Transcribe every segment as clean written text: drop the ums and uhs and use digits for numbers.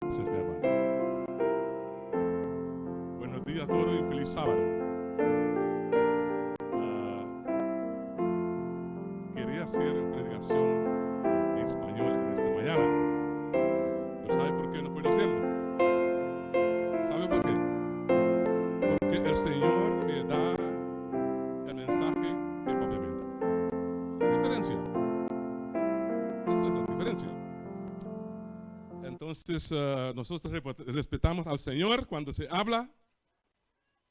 Gracias, mi hermano. Buenos días a todos y feliz sábado. Ah, quería hacer predicación en español en esta mañana. Pero ¿sabe por qué no puedo hacerlo? ¿Sabe por qué? Porque el Señor me da el mensaje en papiamento. Es la diferencia. Esa es la diferencia. Entonces, nosotros respetamos al Señor cuando se habla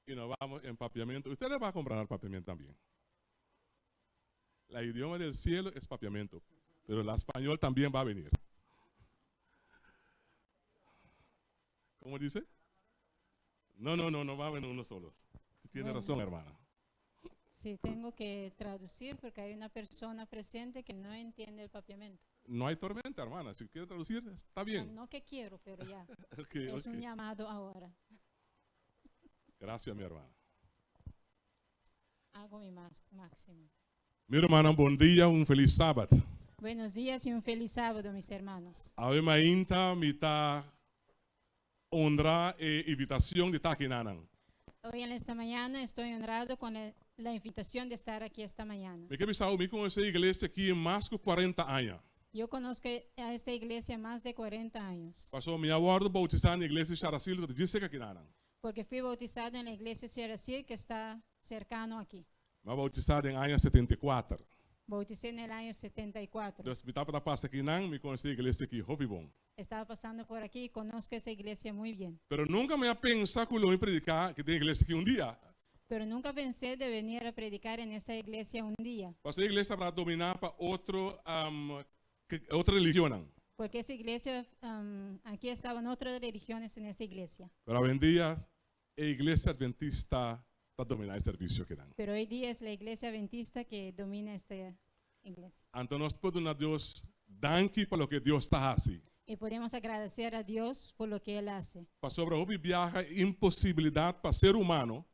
y nos vamos en papiamento. Ustedes van a comprar papiamento también. La idioma del cielo es papiamento, pero el español también va a venir. ¿Cómo dice? No, no, no, no va a venir uno solo. Tiene Bueno. Razón, hermana. Sí, tengo que traducir porque hay una persona presente que no entiende el papiamento. No hay tormenta, hermana. Si quiere traducir, está bien. No, no que quiero, pero ya. Es un llamado ahora. Gracias, mi hermana. Hago mi máximo. Mi hermana, bon dia, un felis sabat. Buenos días y un feliz sábado, mis hermanos. Awe mainta mi ta honra e invitashon di ta akinan. Hoy en esta mañana estoy honrado con la invitación de estar aquí esta mañana. Mi ke bisa, mi konosé e iglesia aki mas ku 40 aña. Yo conozco a esta iglesia más de 40 años, Paso mi a wòrdu boutisá na iglesia Sharasil, ku ta djis akinan. Porque fui bautizado en la iglesia Sierra que está cercano aquí. Mi a boutisá den aña 74. Bauticé en el año 74. Dus mi tabata pasa akinan, mi konosé e iglesia aki, hopi bon. Estaba pasando por aquí y conozco esa iglesia muy bien. Pero nunka mi a pensa ku lo mi prediká den e iglesia aki un dia. Pero nunca pensé de venir a predicar en esta iglesia un día, Paso e iglesia tabata dominá pa otro religion. Porque esa iglesia, aquí estaban otras religiones en esa iglesia. Pero awendia, e iglesia adventista ta dominá e servisio akinan. Pero hoy día es la iglesia adventista que domina esta iglesia. Anto nos por duna Dios danki pa loke Dios ta hasi. Y podemos agradecer a Dios por lo que Él hace. Pasobra hopi biaha imposibilidat pa ser humano,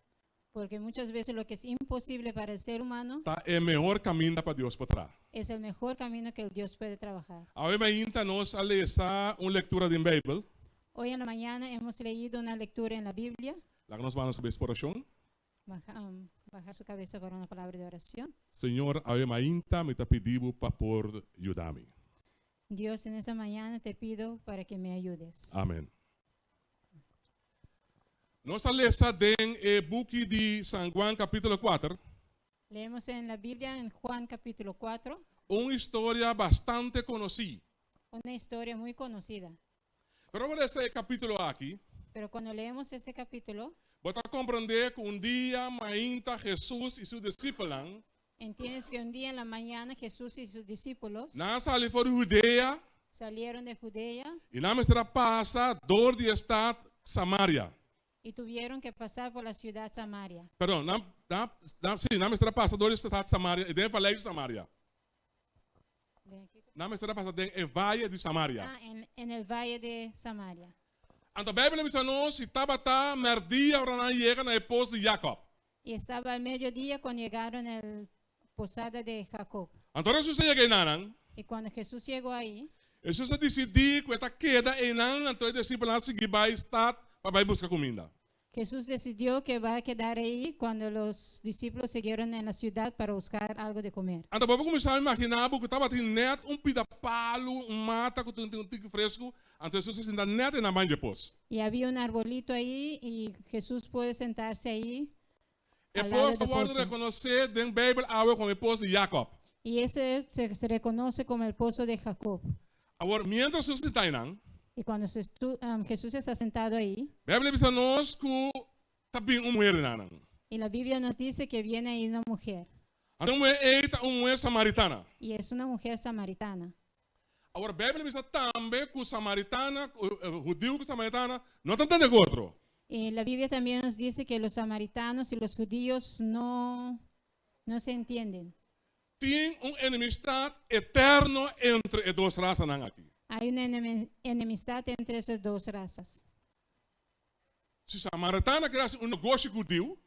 Porque muchas veces lo que es imposible para el ser humano ta e mihó kaminda pa Dios pa traha. Es el mejor camino que el Dios puede trabajar. Awe mainta nos a lesa un lektura di Beibel. Hoy en la mañana hemos leído una lectura en la Biblia. Laga nos baha nos kabes pa orashon. Bajar su cabeza para una palabra de oración. Señor, awe mainta mi ta pidi bo pa por yuda mi. Dios, en esta mañana te pido para que me ayudes. Amèn. Nos a lesa den e buki di San Juan kapítulo 4. Leemos en la Biblia en Juan capítulo 4 Un historia bastante konosí. Una historia muy conocida. Pero ora lesa e kapítulo aki, Pero cuando leemos este capítulo, bo ta komprondé ku un dia mainta Hesus i su disipelnan entiendes que un día en la mañana Jesús y sus discípulos nan a sali for di Hudea salieron de Judea i nan mester a pasa dor di stat Samaria. Y tuvieron que pasar por la ciudad Samaria. Perdon, nan, nan, nan, sí, nan mester a pasa dor di stat Samaria, i den valei di Samaria. Ven aquí. Nan mester a pasa den e vaye di Samaria. Ah, en el valle de Samaria. Anto Beibel a bisa nos si tabata mèrdia ora nan yega na e pos di Jacob. Y estaba al mediodía cuando llegaron al posada de Jacob. Anto ora Hesus a yega einan, Y cuando Jesús llegó ahí, Hesus a disidí ku e ta keda einan, anto e disipelnan a sigui bai stat pa bai buska kuminda. Jesús decidió que va a quedar ahí cuando los discípulos siguieron en la ciudad para buscar algo de comer. Anto bo por kuminsá imaginá bo ku tabatin nèt un pida palu, un mata ku tin un tiki fresku, anto Hesus a sinta nèt einan ban dje pos. Y había un arbolito ahí y Jesús puede sentarse ahí E al lado pos del a wòrdu pozo. rekonosé den Beibel awe komo e pos di Jacob. Y ese se reconoce como el pozo de Jacob. Awor, miéntras Hesus sinta einan, Y cuando Jesús está sentado ahí, Beibel a bisa nos ku ta bin un muhé einan. Y la Biblia nos dice que viene ahí una mujer. Anto e muhé ei ta un muhé samaritana. Y es una mujer samaritana. Awor, Beibel a bisa tambe ku samaritana, hudiu ku samaritana no ta tende ku otro. Y la Biblia también nos dice que los samaritanos y los judíos no, no se entienden. Tin un enemistat eterno entre e dos rasanan aki. Hay una enemistad entre esas dos razas. Si samaritana ke hasi un negoshi ku hudiu,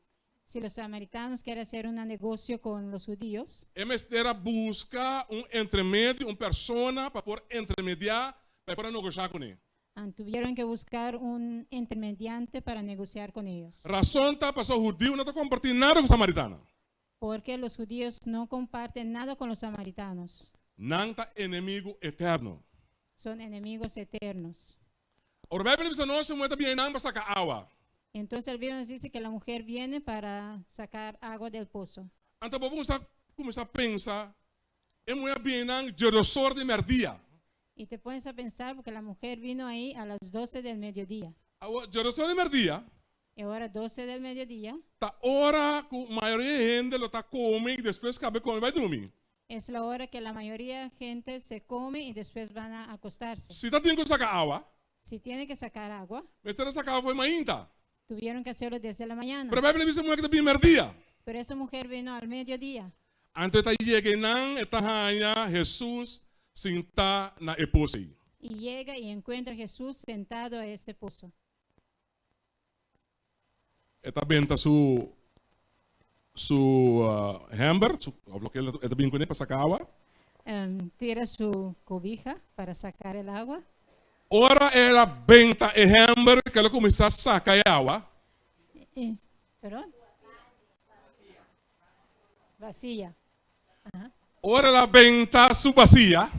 Si los samaritanos quieren hacer un negocio con los judíos, e mester a buska un entremedio, un persona pa por intermediá pa por negoshá kuné. Ah, tuvieron que buscar un intermediante para negociar con ellos. Rason ta paso hudiu no ta kompartí nada ku samaritano. Porque los judíos no comparten nada con los samaritanos. Nan ta enemigu eterno. Son enemigos eternos. Ora Beibel ta bisa nos e muhé ta bini einan pa saka awa. Entonces el Biblia nos dice que la mujer viene para sacar agua del pozo. Anto bo por kuminsá pensa e muhé a bini einan djedosor di mèrdia. Y te pones a pensar porque la mujer vino ahí a las 12 del mediodía. Awor djedosor di mèrdia. E ora 12 del mediodía. Ta ora ku mayoria hende lo ta kome i despues kaba e kome bai drumi. Es la hora que la mayoría gente se come y después van a acostarse. Si ta tin ku saka awa. Si tiene que sacar agua. Mester a saka awa for e mainta. Tuvieron que hacerlo desde la mañana. Pero Bijbel a bisa muher ku ta bin merdia. Pero esa mujer vino al mediodía. Anto e ta yega einan, e ta haña Hesus sintá na e pos ei. Y llega y encuentra a Jesús sentado a ese pozo. E ta benta su su hember, su, of loke e ta bin kuné pa saka awa. Tira su cobija para sacar el agua. Ora el a benta e hember ku el a kuminsá saka e awa. Perdon? Vasija. Aha. Ora el a benta su basia.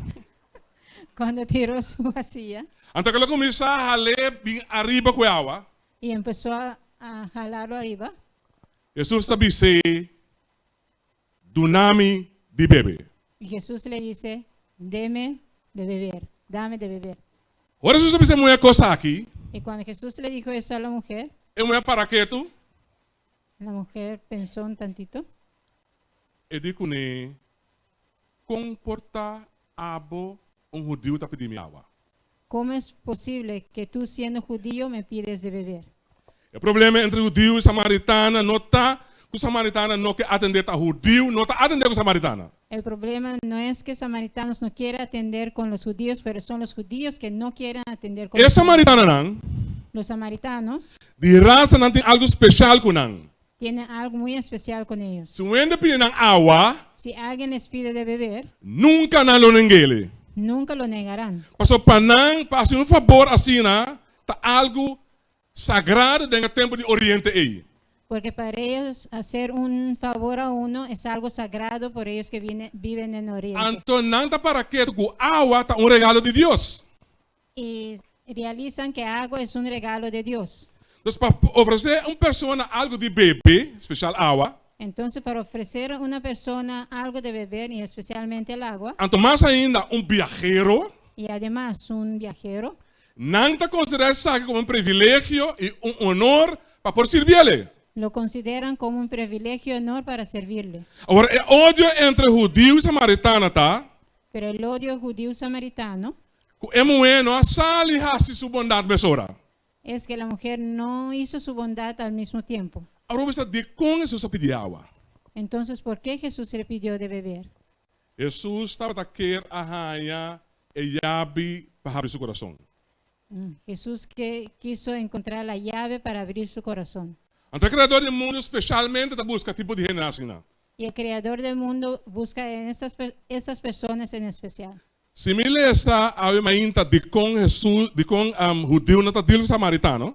Cuando tiró su vasija. Anto el a kuminsá hal'é bin ariba ku e awa. Y empezó a halarlo ariba. Hesus ta bis'é, Duna mi di bebe. Y Jesús le dice, Deme de beber, dame de beber. Ora Hesus a bisa e muhé kos aki. Y cuando Jesús le dijo eso a la mujer. E muhé a para ketu. La mujer pensó un tantito. E di kuné, Kon por ta abo un hudiu ta pidi mi awa? Cómo es posible que tú siendo judío me pides de beber? E problema entre hudiu i samaritana no ta ku samaritana no ke atendé, ta hudiu no ta atendé ku samaritana. El problema no es que samaritanos no quieren atender con los judíos, pero son los judíos que no quieren atender con E los samaritananan. Los samaritanos. Di rasa nan tin algu speshal ku nan. Tienen algo muy especial con ellos. Si un hende pidi nan awa. Si alguien les pide de beber. Nunka nan lo neng'ele. Nunca lo negarán. Pasobra pa nan, pa hasi un fabor asina ta algu sagrado den e tempu di Oriente ei. Porque para ellos hacer un favor a uno es algo sagrado por ellos que viven en Oriente. Anto nan ta para ketu ku awa ta un regalo di Dios. Y realizan que agua es un regalo de Dios. Entonces pa ofresé un persona algu di bebe, spesial awa. Entonces para ofrecer a una persona algo de beber y especialmente el agua. Anto mas ainda un biahero. Y ademas un viajero. Nan ta konsiderá esaki komo un privilegio i un honor pa por sirbiele. Lo consideran como un privilegio y honor para servirle. Awor e odio entre hudiu i samaritana ta. Pero el odio judío-samaritano. Ku e muhé no a sali hasi su bondat mesora. Es que la mujer no hizo su bondad al mismo tiempo. Awor bo bisa, Dikon Hesus a pidi awa? Entonces, por qué Jesús le pidió de beber? Hesus tabata kier a haña e yabi pa habri su kurason. Jesús ke quiso encontrar la llave para abrir su corazón. Anto e Kreador di mundu speshalmente ta buska tipo di hende asina. Y el Creador del mundo busca en estas estas personas en especial. Si mi lesa awe mainta dikon Hesus, dikon hudiunan ta dil ku samaritano.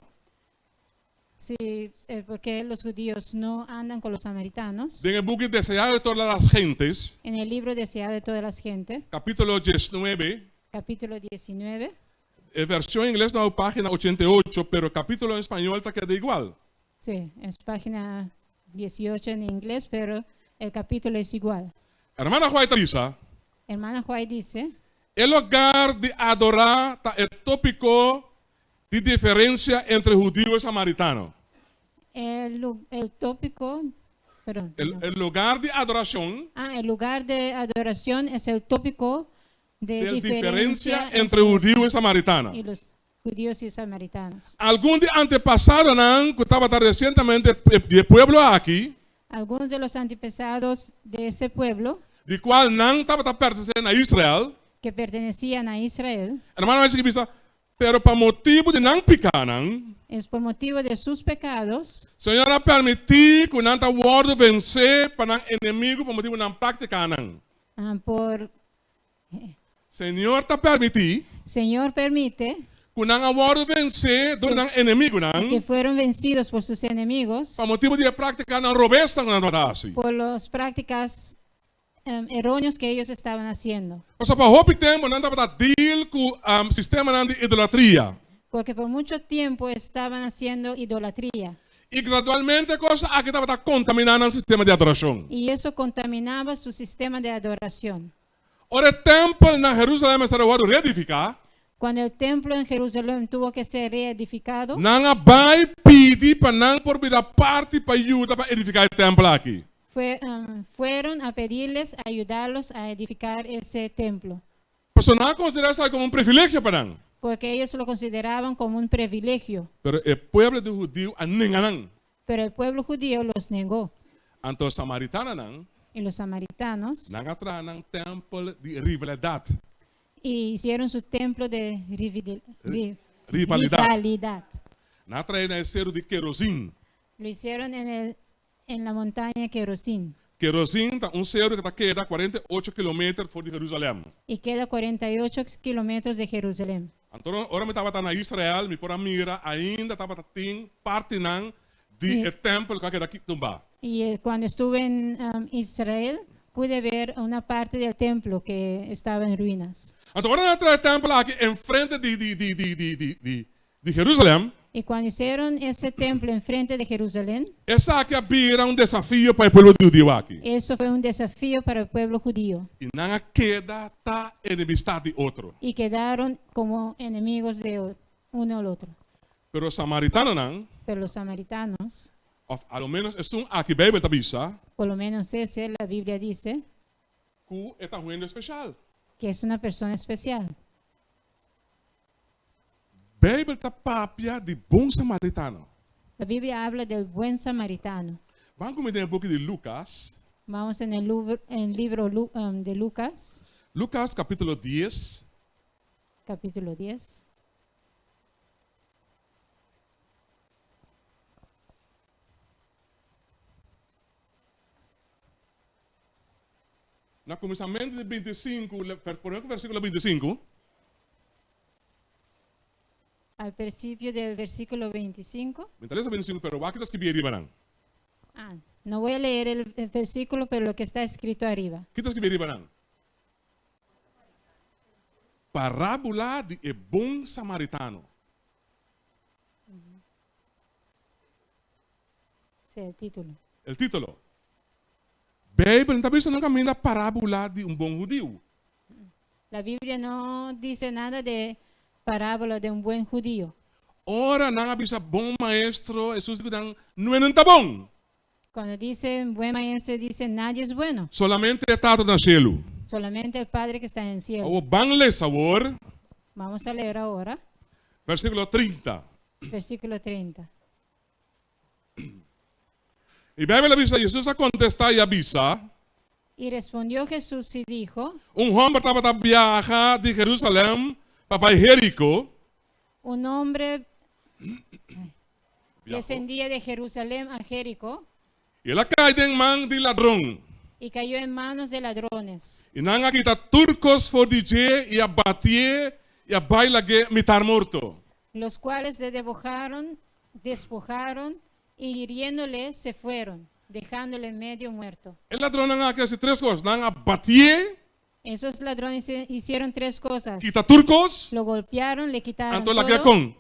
Si, porque los judíos no andan con los samaritanos. Den e buki Deseado de todas las gentes. En el libro Deseado de todas las gentes. Capítulo diesnuebe. Capítulo 19. E version ingles ta página 88, pero capítulo en spañol ta keda igual. Sí, es página 18 en inglés, pero el capítulo es igual. Hermana White ta bisa. Hermana White dice. E lugar di adorá ta e tópiko di diferensia entre hudiu i samaritano. El, el tópico, perdón. El, el lugar di adorashon. Ah, el lugar de adoración es el tópico de del diferencia diferensia entre hudiu i samaritano. Y los judíos y samaritanos. Algun di antepasadonan ku tabata resientemente di e pueblo aki. Algunos de los antepasados de ese pueblo. Di kual nan tabata pertenesé na Israel. Que pertenecían a Israel. Hermano a sigui bisa, Pero pa motibu di nan pikánan. Es por motivo de sus pecados. Señor a permití ku nan ta wòrdu vensé pa nan enemigu pa motibu di nan práktikanan. Por. Señor ta permití. Señor permite. Ku nan a wòrdu vensé dor di nan enemigunan. Que fueron vencidos por sus enemigos. Pa motibu di e práktikanan robesnan ku nan tabata hasi. Por los prácticas erróneos que ellos estaban haciendo. Pasobra pa hopi tempu nan tabata deal ku sistemanan di idolatria. Porque por mucho tiempo estaban haciendo idolatría. I gradualmente e kos aki tabata kontaminá nan sistema di adorashon. Y eso contaminaba su sistema de adoración. Ora e tèmpel na Herúsalèm mester a wòrdu reedifiká. Cuando el templo en Jerusalén tuvo que ser reedificado. Nan a bai pidi pa nan por bira parti pa yuda pa edifiká e tèmpel aki. Fue, fueron a pedirles ayudarlos a edificar ese templo. Pasobra nan a konsiderá esaki komo un privilegio pa nan. Porque ellos lo consideraban como un privilegio. Pero e pueblo di hudiu a nenga nan. Pero el pueblo judío los negó. Anto samaritananan. Y los samaritanos. Nan a traha nan tèmpel di rivalidat. Y hicieron su templo de Rivalidat. rivalidad. Nan a trae na e seru di Kerozin. Lo hicieron en el en la montaña Kerozin. Kerozin ta un seru ku ta keda 48 kilometer for di Herusalèm. Y keda 48 kilometros de Jerusalén. Anto ora mi tabata na Israel mi por a mira ainda tabata tin partinan di e tèmpel ku a keda tumbá. Y cuando estuve en Israel pude ver una parte del templo que estaba en ruinas. Anto ora nan a traha e tèmpel aki enfrente di di di di di di di di Jerusalèm. Y cuando hicieron ese templo enfrente de Jerusalén. Esaki a bira un desafio pa e pueblo di hudiu aki. Eso fue un desafío para el pueblo judío. I nan a keda ta enemistad di otro. Y quedaron como enemigos de uno al otro. Pero samaritanonan. Pero los samaritanos. Of a lo menos esun aki Bijbel ta bisa. Por lo menos ese la Biblia dice. Ku e ta un hende speshal. Que es una persona especial. Bijbel ta papia di bon samaritano. La Biblia habla del buen samaritano. Ban ku mi den e buki di Lukas. Vamos en el en libro de Lucas. Lukas kapítulo dies. Capítulo dies. Na kuminsamentu di bintisinku, promé ku versíkulo bintisinku. Al principio del versículo 25. Mi ta lesa bintisinku, pero wak ki ta skibí ariba nan. Ah, no voy a leer el versículo, pero lo que está escrito arriba. Ki ta skibí ariba nan? Parábola di e bon samaritano. Sí, el título. El título. Bijbel no ta bisa no caminda parábola di un bon hudiu. La Biblia no dice nada de parábola de un buen judío. Ora nan a bisa bon maestro, Hesus di cu nan, No e nan ta bon. Cuando dice buen maestro, dice nadie es bueno. Solamente e Tata na cielu. Solamente el Padre que está en el cielo. Awor ban lesa awor. Vamos a leer ahora. Versículo 30. Versículo 30. E Bijbel a bisa, Jesus a contesta y a bisa. Y respondió Jesús y dijo. Un homber tabata biaha di Jerusalem pa bai Jerico. Un hombre descendía de Jerusalem a Jerico. Y el a cay den man di ladron. Y cayó en manos de ladrones. Y nan a kita tur cos for di dje y a batié y a bai lag'é mitar morto. Los cuales le debojaron, despojaron y hiriéndole se fueron, dejándole medio muerto. E ladronnan aki a hasi tres kos, nan a batié. Esos ladrones hicieron tres cosas. Kita tur kos. Lo golpearon, le quitaron Anto lag'é todo. kon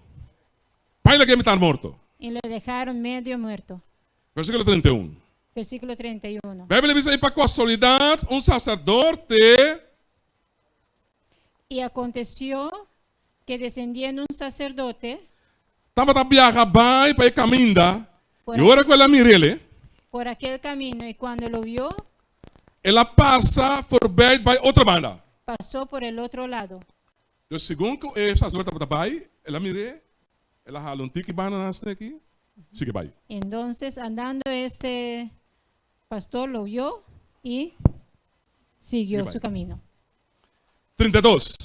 bai lag'é mitar morto. Y lo dejaron medio muerto. Versíkulo 31. Versículo 31. Bijbel a bisa, I pa kasualidat un saserdote. Y aconteció que descendiendo un sacerdote. Tabata biaha bai pa e caminda, y ora cu el a mir'el. Por aquel camino, y cuando lo vio. El a pasa forbij bai otro banda. Pasó por el otro lado. Dus segun cu e sacerdote tabata bai, el a mir'é, el a hala un tiki banda na sneki, sigui bai. Entonces andando este pastor lo vio y siguió su camino. 32.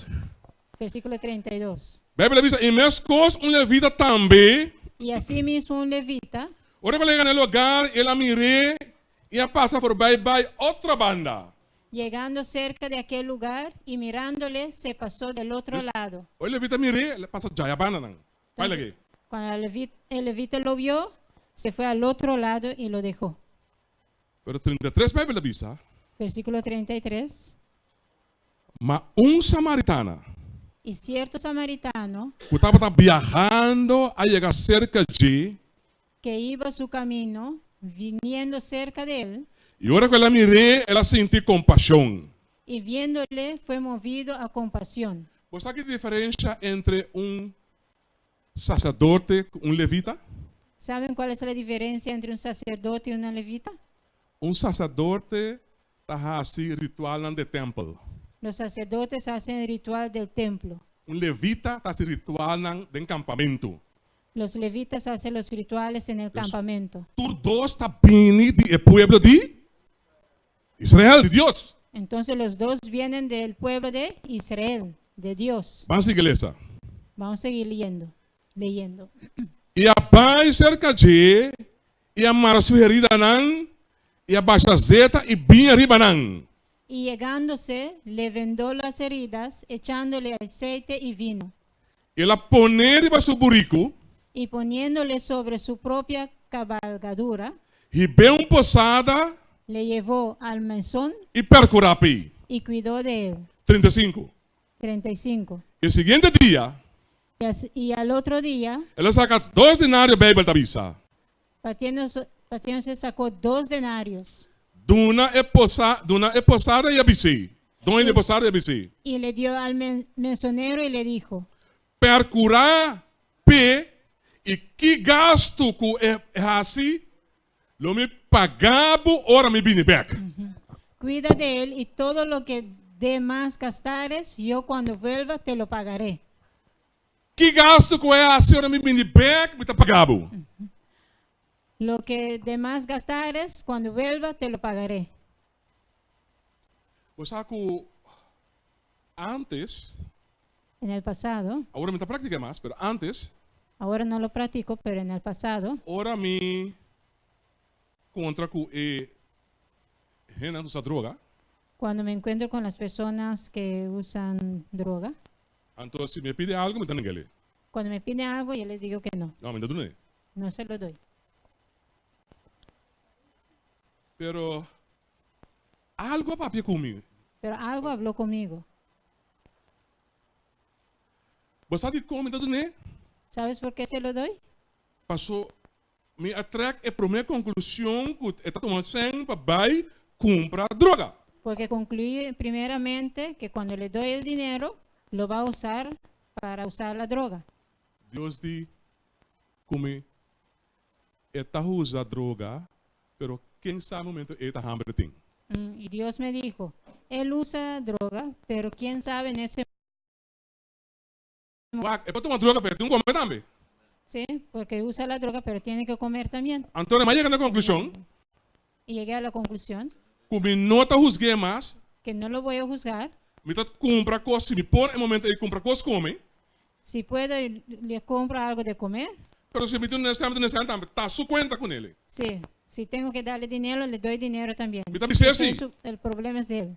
Versículo 32. Bijbel a bisa, I meskos un levita tambe. Y asimismo un levita. Ora ku el a yega na e lugar, el a mir'é i a pasa forbij bai otro banda. Llegando cerca de aquel lugar y mirándole, se pasó del otro lado. Ora e levita a mir'é, el a pasa djaya banda nan. Bai Entonces, lag'é. cuando el levita lo vio, se fue al otro lado y lo dejó. Pero 33 Beibel ta bisa. Versículo 33. Ma un samaritana. Y cierto samaritano. Ku tabata biahando a yega serka dje. Que iba su camino, viniendo cerca de él. I ora ku el a mir'é, el a sinti kompashon. Y viéndole, fue movido a compasión. Bo sa ki diferensha entre un saserdote ku un levita? Saben cuál es la diferencia entre un sacerdote y una levita? Un saserdote ta hasi ritualnan de tèmpel. Los sacerdotes hacen ritual del templo. Un levita ta hasi ritualnan den kampamentu. Los levitas hacen los rituales en el campamento. Tur dos ta bini di e pueblo di Israel, di Dios. Entonces los dos vienen del pueblo de Israel, de Dios. Ban sigui lesa. Vamos a seguir leyendo, leyendo. I a bai serka dje, i a mara su heridanan, i a basha zeta i biña riba nan. Y llegándose, le vendó las heridas, echándole aceite y vino. El a pon'é riba su buriku. Y poniéndole sobre su propia cabalgadura. Hib'é un posada. Le llevó al mesón. I perkurá p'e. Y cuidó de él. 35. 35. I e siguiente dia. Y al otro dia. El a saka dos denario, Beibel ta bisa. Partiéndose sacó dos denarios. Duna e posa, duna e posada i a bis'é. Doño di e posada i a bis'é. Y le dio al mesonero y le dijo. Percurá p'e i ki gastu ku e hasi, lo mi pagá bo ora mi bini bèk. Cuida de él y todo lo que de más gastares, yo cuando vuelva te lo pagaré. Ki gastu ku e hasi ora mi bini bèk, mi ta paga bo. Lo que de mas gastares, cuando vuelva te lo pagaré. Bo sa ku ántes. En el pasado. Awor mi ta praktika mas, pero ántes. Ahora no lo practico, pero en el pasado. Ora mi kontra ku e hendenan ta usa droga. Cuando me encuentro con las personas que usan droga. Anto si mi pidi algu mi ta neng'e. Cuando me piden algo yo les digo que no. No, mi ta dun'e. No se lo doy. Pero algu a papia ku mi. Pero algo habló conmigo. Bo sa dikon mi ta dun'e? Sabes por qué se lo doy? Paso Mi a trek e promé konklushon ku e ta tuma sèn pa bai kumpra droga. Porque concluí primeramente que cuando le doy el dinero lo va a usar para usar la droga. Dios di ku mi e ta usa droga, pero ken sa momento e ta hamber tin. Y Dios me dijo, Él usa droga, pero quién sabe en ese. Wak, e por tuma droga pero e tin ku kome tambe. Sí, porque usa la droga pero tiene que comer también. Anto mi a yega na konklushon. Y llegué a la conclusión. Ku mi no ta husg'é mas. Que no lo voy a juzgar. Mi ta kumpra kos, si mi por e momento ei kumpra kos kome. Si puedo le compro algo de comer. Pero si mi tin nesesidat, mi tin nesesidat tambe. Ta su kuenta ku nele. Sí, si tengo que darle dinero, le doy dinero también. Mi ta bis'é si. El problema es de él.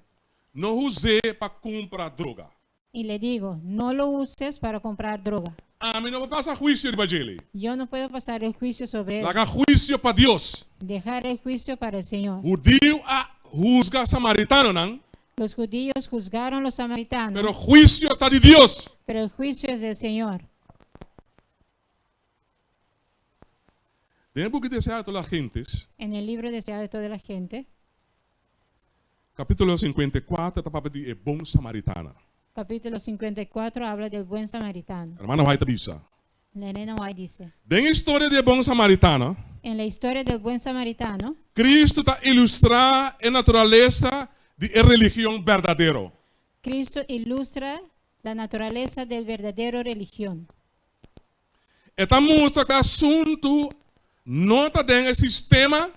No hus'é pa kumpra droga. Y le digo, no lo uses para comprar droga. Ami no por pasa huisio riba djele. Yo no puedo pasar el juicio sobre él. Laga huisio pa Dios. Dejar el juicio para el Señor. Hudiu a husga samaritanonan. Los judíos juzgaron los samaritanos. Pero huisio ta di Dios. Pero el juicio es del Señor. Den e buki Deseado de Todas las Gentes. En el libro Deseado de Toda la Gente. Capítulo 54 ta papia di e bon samaritana. Capítulo 54 habla del buen samaritano. Hermana White ta bisa. La hermana White dice. Den e historia di e bon samaritana. En la historia del buen samaritano. Cristo ta ilustrá e naturalesa di e religion berdadero. Cristo ilustra la naturalesa del verdadero religion. E ta mustra ku e asuntu no ta den e sistema.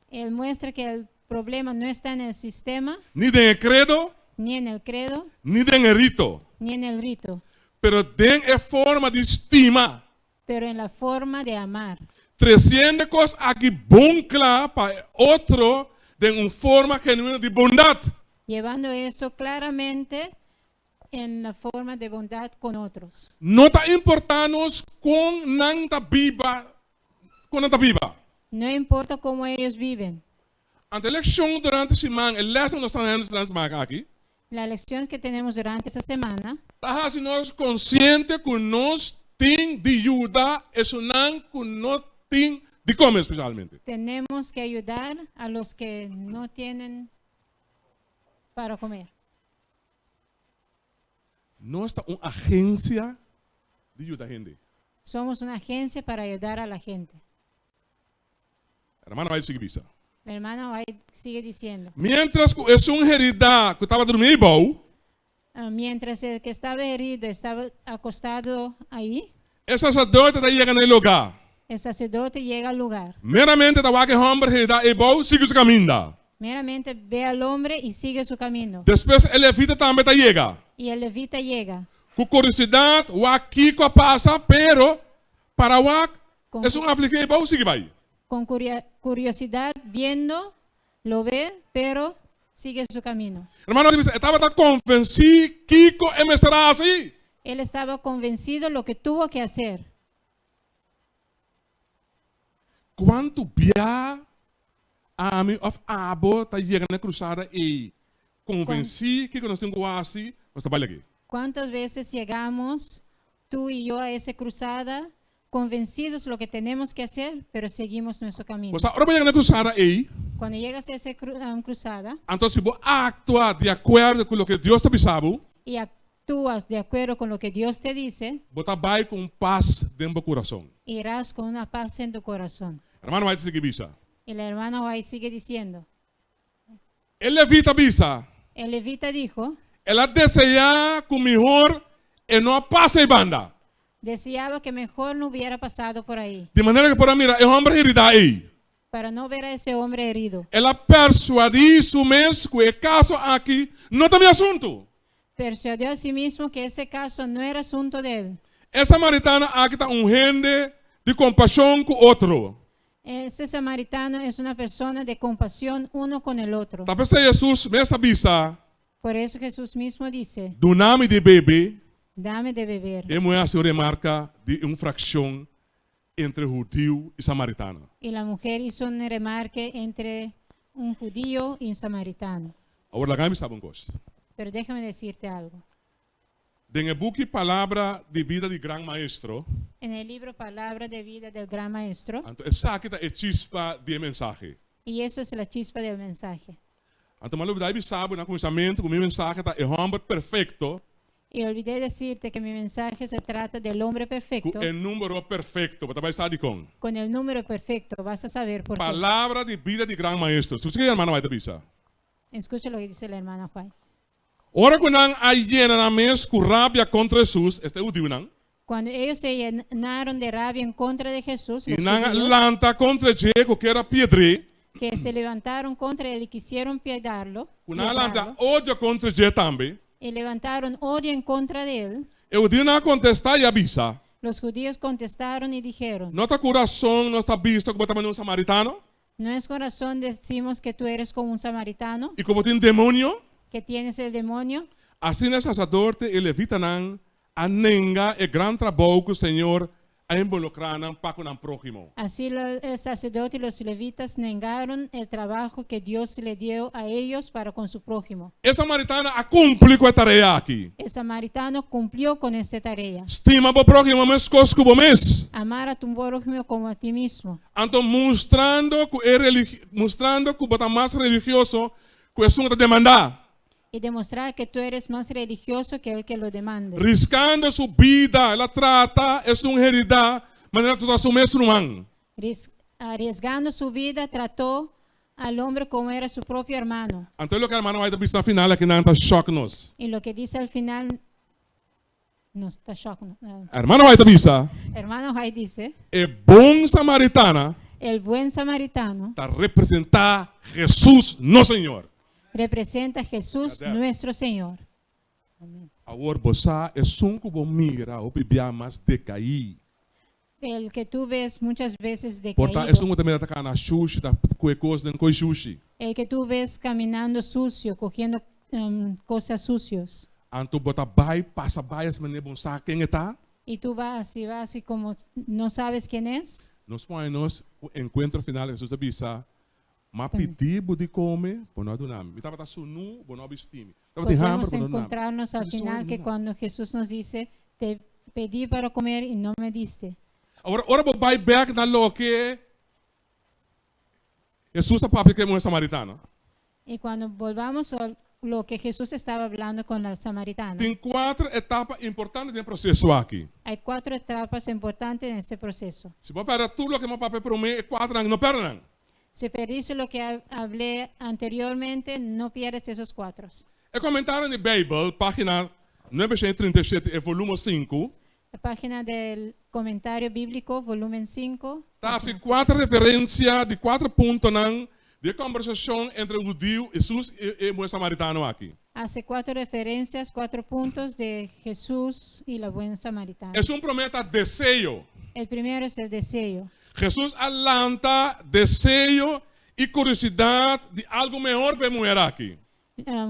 El muestra que el problema no está en el sistema. Ni den e kredo. Ni en el credo. Ni den e rito. Ni en el rito. Pero den e forma di stima. Pero en la forma de amar. Tresiendo e kos aki bon kla pa e otro den un forma genuino di bondat. Llevando esto claramente en la forma de bondad con otros. No ta importá nos kon nan ta biba, kon nan ta biba. No importa cómo ellos viven. Anto e lekshon durante siman, e lès ku nos ta hañando durante siman aki, La lección que tenemos durante esta semana ta hasi nos konsiente ku nos tin di yuda esunnan ku no tin di kome spesialmente. Tenemos que ayudar a los que no tienen para comer. Nos ta un agensia di yuda hende. Somos una agencia para ayudar a la gente. Hermana White sigui bisa. La hermana White sigue diciendo. Miéntras ku esun heridá ku tabata drumí eibou. Mientras el que estaba herido estaba acostado ahí. E saserdote ta yega na e lugá. El sacerdote llega al lugar. Meramente ta wak e hòmber heridá eibou sigui su kaminda. Meramente ve al hombre y sigue su camino. Despues e levita tambe ta yega. Y el levita llega. Ku kuriosidat wak kiko a pasa, pero para wak esun afligí eibou sigui bai. Con curiosidad viendo, lo ve, pero sigue su camino. Hermano ta bisa, e tabata konvensí kiko e mester a hasi. Él estaba convencido lo que tuvo que hacer. Kuantu bia ami òf abo ta yega na e krusada ei konvensí kiko nos tin ku hasi, nos ta bai lag'é. Cuántas veces llegamos tú y yo a ese cruzada convencidos lo que tenemos que hacer, pero seguimos nuestro camino. Bo sa, ora bo yega na e krusada ei, Cuando llegas a ese cruzada, anto si bo aktua di akuerdo ku loke Dios ta bisa bo, y actúas de acuerdo con lo que Dios te dice, bo ta bai ku un pas den bo kurason. Irás con una paz en tu corazón. Hermano White ta sigui bisa. Y la hermana White sigue diciendo. E levita bisa. El levita dijo. El a deseá ku mihor e no a pasa ei banda. Deseaba que mejor no hubiera pasado por ahí. Di manera ku por a mira e hòmber heridá ei. Para no ver a ese hombre herido. El a persuadí su mes ku e kaso aki no ta mi asuntu. Persuadió a sí mismo que ese caso no era asunto de él. E samaritano aki ta un hende di kompashon ku otro. Este samaritano es una persona de compasión uno con el otro. Ta p'esei Hesus mes a bisa. Por eso Jesús mismo dice. Duna mi di bebe. Dame de beber. E muhé hasi un remarka di un frakshon entre hudiu i samaritano. Y la mujer hizo un remarque entre un judío y un samaritano. Awor laga mi saba un kos. Pero déjame decirte algo. Den e buki Palabra di Bida di Gran Maestro. En el libro Palabra de Vida del Gran Maestro. Anto esaki ta e chispa di e mensahe. Y eso es la chispa del mensaje. Anto mi a lubida bisa bo na kuminsamentu ku mi mensahe ta e hòmber perfekto. Y olvidé decirte que mi mensaje se trata del hombre perfecto. Ku e número perfekto. Bo ta bai sa dikon. Con el número perfecto. Vas a saber por qué. Palabra di Bida di Gran Maestro. Skucha ke hermana White ta bisa. Escucha lo que dice la hermana White. Ora ku nan a yena nan mes ku rabia kontra Hesus, esta e hudiunan. Cuando ellos se llenaron de rabia en contra de Jesús, I los nan a judíos. lanta kontra dje ku kier a piedr'é. Que se levantaron contra él y quisieron piedarlo, Ku nan a lanta piedrarlo. odio kontra dje tambe. Y levantaron odio en contra de él. E hudiunan a kontestá i a bisa. Los judíos contestaron y dijeron. No ta ku rason nos ta bisa ku bo ta manera un samaritano? No es con razón decimos que tú eres como un samaritano? I ku bo tin demonio? Que tienes el demonio? Asina e saserdote i e levitanan a nenga e gran trabou ku Señor a involukrá nan pa ku nan próhimo. Así el sacerdote y los levitas negaron el trabajo que Dios le dio a ellos para con su prójimo. E samaritano a kumpli ku e tarea aki. El samaritano cumplió con esta tarea. Stima bo próhimo meskos ku bo mes. Amar a tu prójimo como a ti mismo. Anto mustrando ku e mustrando ku bo ta mas religioso ku esun ku ta demandá. Y demostrar que tú eres más religioso que el que lo demande. Riskando su bida, el a trata esun heridá manera ta su mes ruman. Arriesgando su vida, trató al hombre como era su propio hermano. Anto e loke hermano White ta bisa na final aki nan ta shock nos. Y lo que dice al final nos ta shock nos. Hermano White ta bisa. Hermano White dice. E bon samaritana. El buen samaritano. Ta representá Hesus nos Señor. Representa Jesús nuestro Señor. Amén. Awor bo sa esun ku bo mira hopi bia mas dekaí. El que tú ves muchas veces Por ta decaído. esun ku ta mira ta kana shushi, ta kue kos den koi shushi. El que tú ves caminando sucio, cogiendo. cosas sucios. Anto bo ta bai, pasa bai, asina manera bo no sa ken e ta. Y tú vas y vas y como no sabes quién es. Nos pone nos enkuentro final, Hesus a bisa, M'a pidi bo di kome, bo no a duna mi. Mi tabata sunú, bo no a bisti mi. Tabatin hamber, Podemos bo no a duna mi. encontrarnos al final que cuando Jesús nos dice, Te pedí para comer y no me diste. Awor, ora bo bai bèk na loke Hesus ta papia ku e muhé samaritana. Y cuando volvamos a lo que Jesús estaba hablando con la samaritana. Tin kuater etapa importante den e proseso aki. Hay cuatro etapas importantes en este proceso. Si bo a pèrdè tur loke bo a papia promé, e kuaternan no pèrdè nan. Si perdiste lo que hablé anteriormente, no pierdes esos cuatro. E komentario di Beibel, página 937 e volumo sinku. La página del Comentario Bíblico, volumen 5. Ta hasi kuater referensia di kuater puntonan di e kòmbersashon entre hudiu, Hesus i e muhé samaritano aki. Hace cuatro referencias, cuatro puntos de Jesús y la buen samaritana. Esun promé ta deseo. El primero es el deseo. Hesus a lanta deseo i kuriosidat di algu mehor pa e muher aki.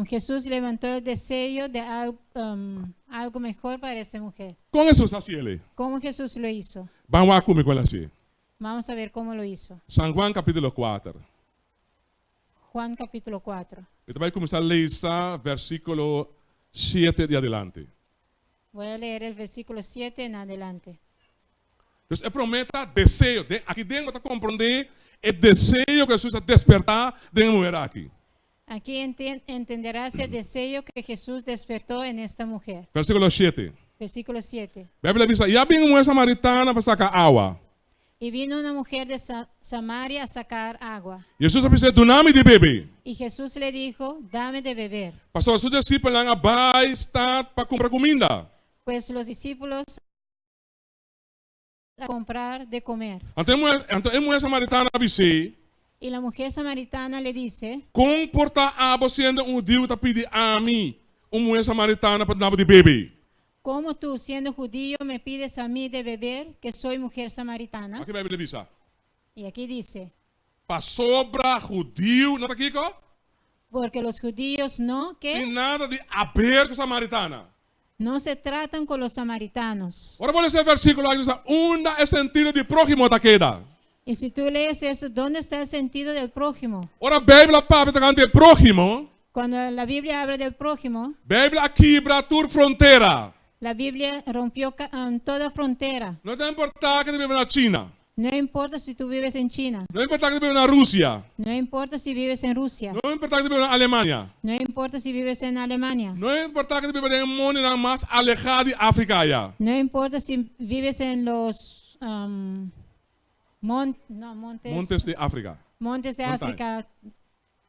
Jesús levantó el deseo de algo mejor para esta mujer. Kon Hesus a hasi elei? Cómo Jesús lo hizo? Ban wak ku mi kon el a hasié. Vamos a ver cómo lo hizo. San Juan kapítulo kuater. Juan capítulo 4. Mi ta bai kuminsá lesa versíkulo shete di adelante. Voy a leer el versículo 7 en adelante. Dus e promé ta deseo. Den aki den bo ta komprondé e deseo ku Hesus a despertá den e muher aki. Aquí entenderás el deseo que Jesús despertó en esta mujer. Versíkulo shete. Versículo 7. Beibel a bisa, I a bin un muher samaritana pa saka awa. Y vino una mujer de Samaria a sacar agua. Hesus a bis'é, Duna mi di bebe. Y Jesús le dijo, Dame de beber. Pasobra su disipelnan a bai stat pa kumpra kuminda. Pues los discípulos a comprar de comer. Anto e muher, anto e muher samaritana a bis'é. Y la mujer samaritana le dice. Kon por ta abo siendo un hudiu ta pidi ami, un muher samaritana, pa duna bo di bebe? Cómo tú, siendo judío, me pides a mí de beber, que soy mujer samaritana? Aki Bijbel ta bisa. Y aquí dice. Pasobra hudiu no ta kiko? Porque los judíos no, qué? Tin nada di haber ku samaritana. No se tratan con los samaritanos. Ora bo lesa e versíkulo aki bisa, Unda e sentido di próhimo ta keda? Y si tú lees eso, ¿dónde está el sentido del prójimo? Ora Bijbel a papia tokante e próhimo. Cuando la Biblia habla del prójimo. Bijbel a kibra tur frontera. La Biblia rompió toda frontera. No ta importá ke ta biba na China. No importa si tú vives en China. No importá ke ta biba na Rusia. No importa si vives en Rusia. No importá ke ta biba na Alemania. No importa si vives en Alemania. No importá ke ta biba den e mondinan mas alehá di Afrika aya. No importa si vives en los no, montes. Montes di Afrika. Montes de Afrika,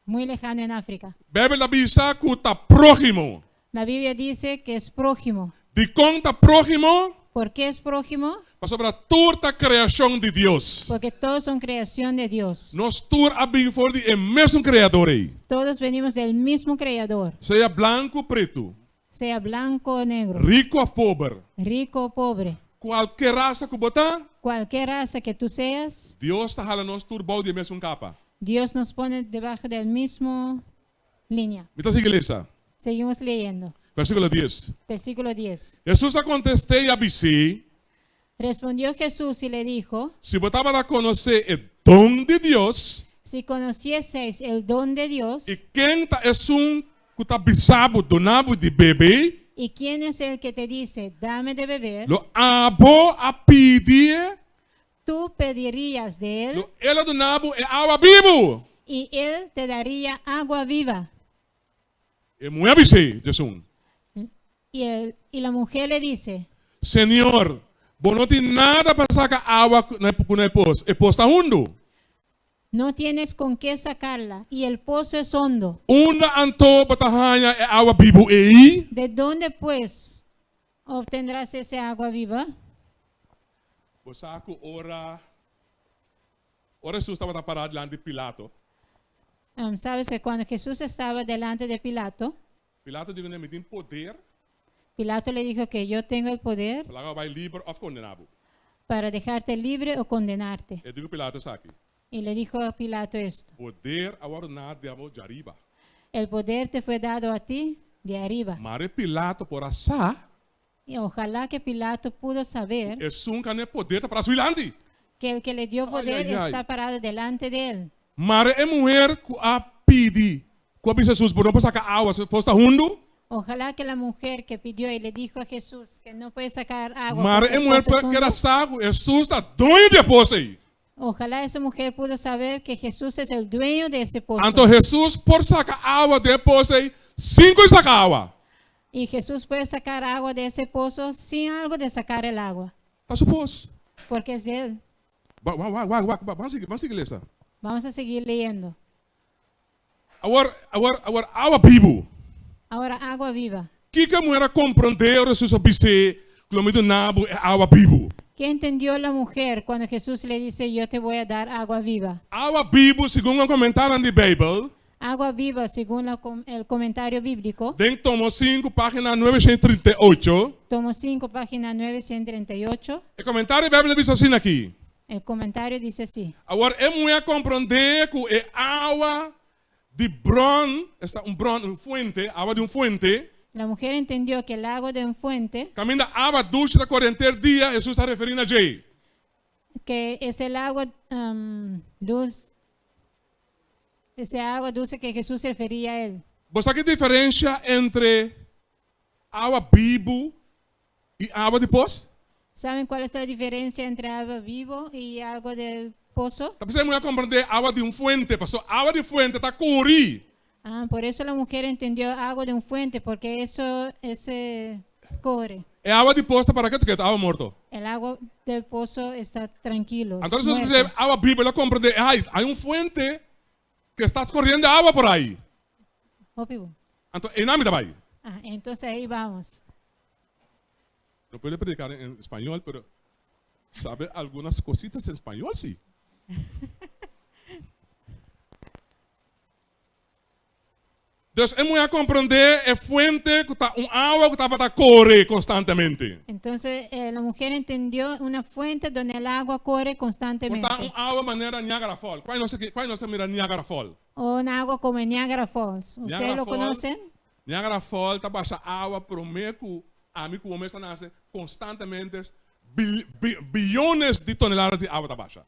muy lejano en Afrika. Bijbel ta bisa ku ta próhimo. La Biblia dice que es prójimo. Dikon ta próhimo? Por qué es prójimo? Pasobra tur ta kreashon di Dios. Porque todos son creación de Dios. Nos tur a bin for di e mesun Kreador ei. Todos venimos del mismo Creador. Sea blanku o pretu. Sea blanco o negro. Riku òf pober. Rico o pobre. Kualke rasa ku bo ta. Cualquier raza que tú seas. Dios ta hala nos tur bou di e mesun kapa. Dios nos pone debajo del mismo línea. Mi ta sigui lesa. Seguimos leyendo. Versíkulo dies. Versículo 10. Hesus a kontest'é i a bis'é. Respondió Jesús y le dijo. Si bo tabata konosé e don di Dios. Si conocieseis el don de Dios. I ken ta esun ku ta bisa bo, Duna bo di bebe? Y quién es el que te dice, Dame de beber? Lo abo a pidié. Tú pedirías de él. Lo el a duna bo e awa bibu. Y él te daría agua viva. E muhé a bis'é, Jesús. Y el, y la mujer le dice. Señor, bo no tin nada pa saca awa cu na e pos, e pos ta hundu. No tienes con qué sacarla, y el pozo es hondo. Unda anto bo ta haña e awa bibu ei? De dónde, pues, obtendrás ese agua viva? Bo sa cu ora ora Jesús tabata pará dilanti di Pilato. Sabes que cuando Jesús estaba delante de Pilato. Pilato di kuné, Mi tin poder. Pilato le dijo que yo tengo el poder. Pa laga bo bai liber òf kondená bo. Para dejarte libre o condenarte. E di ku Pilato esaki. Y le dijo a Pilato esto. Poder a wòrdu na di abo djariba. El poder te fue dado a ti de arriba. Mare Pilato por a sa. Y ojalá que Pilato pudo saber Esun ku a dun'é poder ta pará su dilanti. que el que le dio Ay, poder ay, ay. está parado delante de él. Mare e muher ku a pidi, ku a bisa Hesus, Bo no por saka awa, e pos ta hundu. Ojalá que la mujer que pidió y le dijo a Jesús que no puede sacar agua Mare porque e el muher pozo es por ker a hondo. sa ku Hesus ta doño di e pos ei. Ojalá esa mujer pudo saber que Jesús es el dueño de ese pozo. Anto Hesus por saka awa den e pos ei sin ku e saka awa. Y Jesús puede sacar agua de ese pozo sin algo de sacar el agua, Ta su pos. porque es de él. Wak, wak, wak, wak, wak, ban sigui, ban sigui lesa. Vamos a seguir leyendo. Awor, awor, awor, awa bibu. Ahora, agua viva. Kiko e muher a komprondé ora Hesus a bis'é ku lo mi duna bo e awa bibu? ¿Qué entendió la mujer cuando Jesús le dice, yo te voy a dar agua viva? Awa bibu, segun e komentarionan di Beibel. Agua viva, según la com- el comentario bíblico. Den tomo sinku, página 938. Tomo 5, página 938. E komentario di Beibel ta bisa asina aki. El comentario dice así. Awor e muhé a komprondé ku e awa di bron, esta un bron, un fuente, awa di un fuente. La mujer entendió que el agua de un fuente, Kaminda awa dushi ta kore henter dia, Hesus ta referí na dje. que es el agua dulce, ese agua dulce que Jesús se refería a él. Bo sa ki diferensha entre awa bibu i awa di pos? ¿Saben cuál es la diferencia entre agua vivo y agua del pozo? Ta p'esei muhé a komprendé awa di un fuente, pasobra awa di fuente ta kuri. Ah, por eso la mujer entendió agua de un fuente, porque eso ese corre. E awa di pos ta para ketu ketu, awa morto. El agua del pozo está tranquilo. Anto Hesus bisa awa bibu, el a komprendé, ai, hay un fuente ku esta koriendo awa por ai. Hopi bo. Anto einan mi ta bai. Ah, entonces ahí vamos. No puede predicar en español, pero sabe algunas cositas en español, sí. Dus e muhé a komprondé e fuente ku ta un awa ku tabata kore konstantemente. Entonces eh, la mujer entendió una fuente donde el agua corre Por constantemente. ta un awa manera Niagara Falls. Kua nos kua nos a mira Niagara Falls? Un agua como Niagara Falls. ¿Ustedes Niagara lo Falls, conocen? Niagara Falls ta basha awa promé ku ami ku bo mes ta nase konstantemente bi, bi, biyones di toneladas di awa ta basha.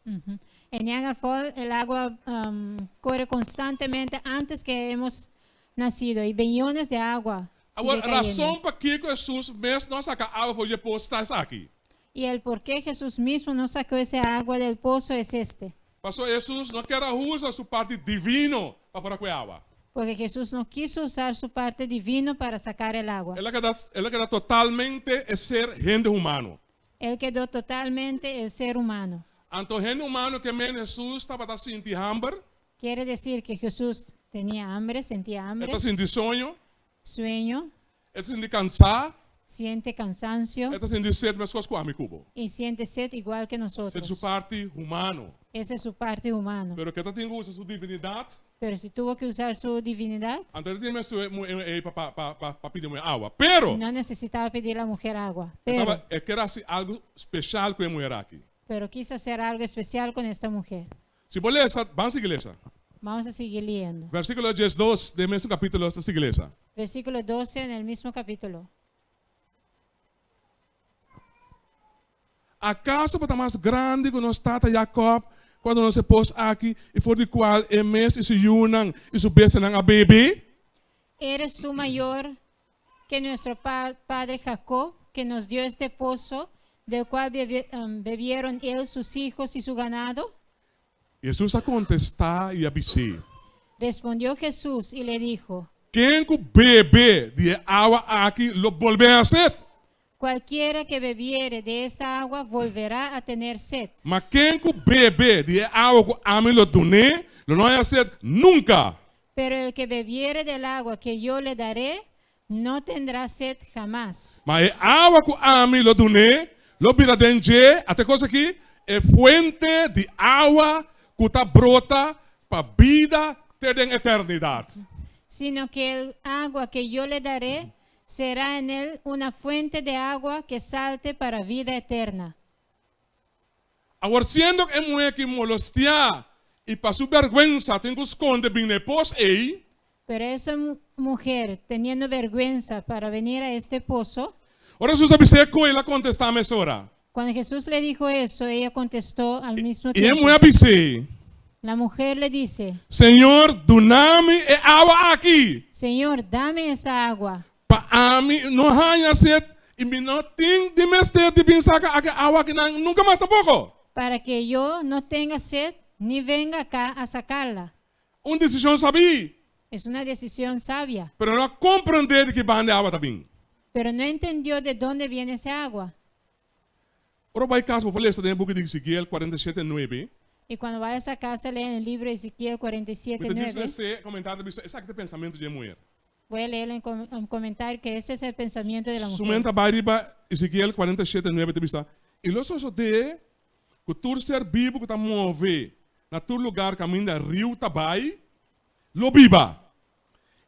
En Niagara Falls el agua um, corre constantemente antes que hemos nacido y billones de agua sigue Awor, cayendo. rason pakiko Hesus mes no a saka awa for di e pos ta esaki. Y el por qué Jesús mismo no sacó ese agua del pozo es este. Pasobra Hesus no kier a usa su parti divino pa por a kue awa. Porque Jesús no quiso usar su parte divino para sacar el agua. El a keda, el a keda totalmente e ser hende humano. Él quedó totalmente el ser humano. Anto hende humano ke men Hesus tabata sinti hamber. Quiere decir que Jesús tenía hambre, sentía hambre. E ta sinti soño. Sueño. E ta sinti kansá. Siente cansancio. E ta sinti set meskos ku ami ku bo. Y siente sed igual que nosotros. Esei ta su parti humano. Esa es su parte humano. Pero ke ta tin ku usa su divinidat. Pero si tuvo que usar su divinidad. Anto e ta tin mester muhé ei pa pa pidi muhé awa. Pero. No necesitaba pedir la mujer agua. E Pero. tabata e ker hasi algu speshal ku e muher aki. Pero quiso hacer algo especial con esta mujer. Si bo lesa, ban sigui lesa. Vamos a seguir leyendo. Versíkulo diesdos den mesun kapítulo ta sigui lesa. Versículo 12 en el mismo capítulo. Akaso bo ta mas grandi ku nos tata Jakòb, ku a duna nos e pos aki, i for di kual e mes i su yunan i su bestianan a bebe? Eres tu mayor que nuestro padre Jacob, que nos dio este pozo, del cual bebieron él, sus hijos y su ganado? Hesus a kontestá i a bis'é. Respondió Jesús y le dijo. Ken ku bebe di e awa aki lo bolbe haña set. Cualquiera que bebiere de esta agua volverá a tener sed. Ma ken ku bebe di e awa ku ami lo dun'é lo no haña set nunka. Pero el que bebiere del agua que yo le daré no tendrá sed jamás. Ma e awa ku ami lo dun'é lo bira den dje, ata e kos aki, e fuente di awa ku ta brota pa bida te den eternidat. Sino que el agua que yo le daré será en él una fuente de agua que salte para vida eterna. Awor siendo ku e muhé ki molostiá i pa su bèrgwensa tin ku skonde bin na e pos ei. Pero esa mujer, teniendo vergüenza para venir a este pozo, Ora Hesus a bis'é esei, el a kontestá mesora. Cuando Jesús le dijo eso, ella contestó al mismo E tiempo. muhé a bis'é: La mujer le dice: Señor, duna mi e awa aki. Señor, dame esa agua, Pa ami no haña set i mi no tin di mester di bin saka aki awa akinan nunka mas tampoko. Para que yo no tenga sed ni venga acá a sacarla. Un desishon sabí. Es una decisión sabia, Pero no a komprondé di ki banda e awa ta bin. Pero no entendió de dónde viene esa agua. Ora bai kas, bo por lesa den buki di Ezekiel 47, 9. Y cuando vayas a casa, lee en el libro de Ezequiel 47, Mi ta 9. lesa komentario bisa esaki ta pensamentu di e muhé. Voy a leerlo en un comentario que ese es el pensamiento de la mujer. Su mente a bai riba Ezekiel 47, 9 ta bisa: I lo sosodé ku tur ser bibu ku ta move na tur lugá kaminda riu ta bai, lo biba.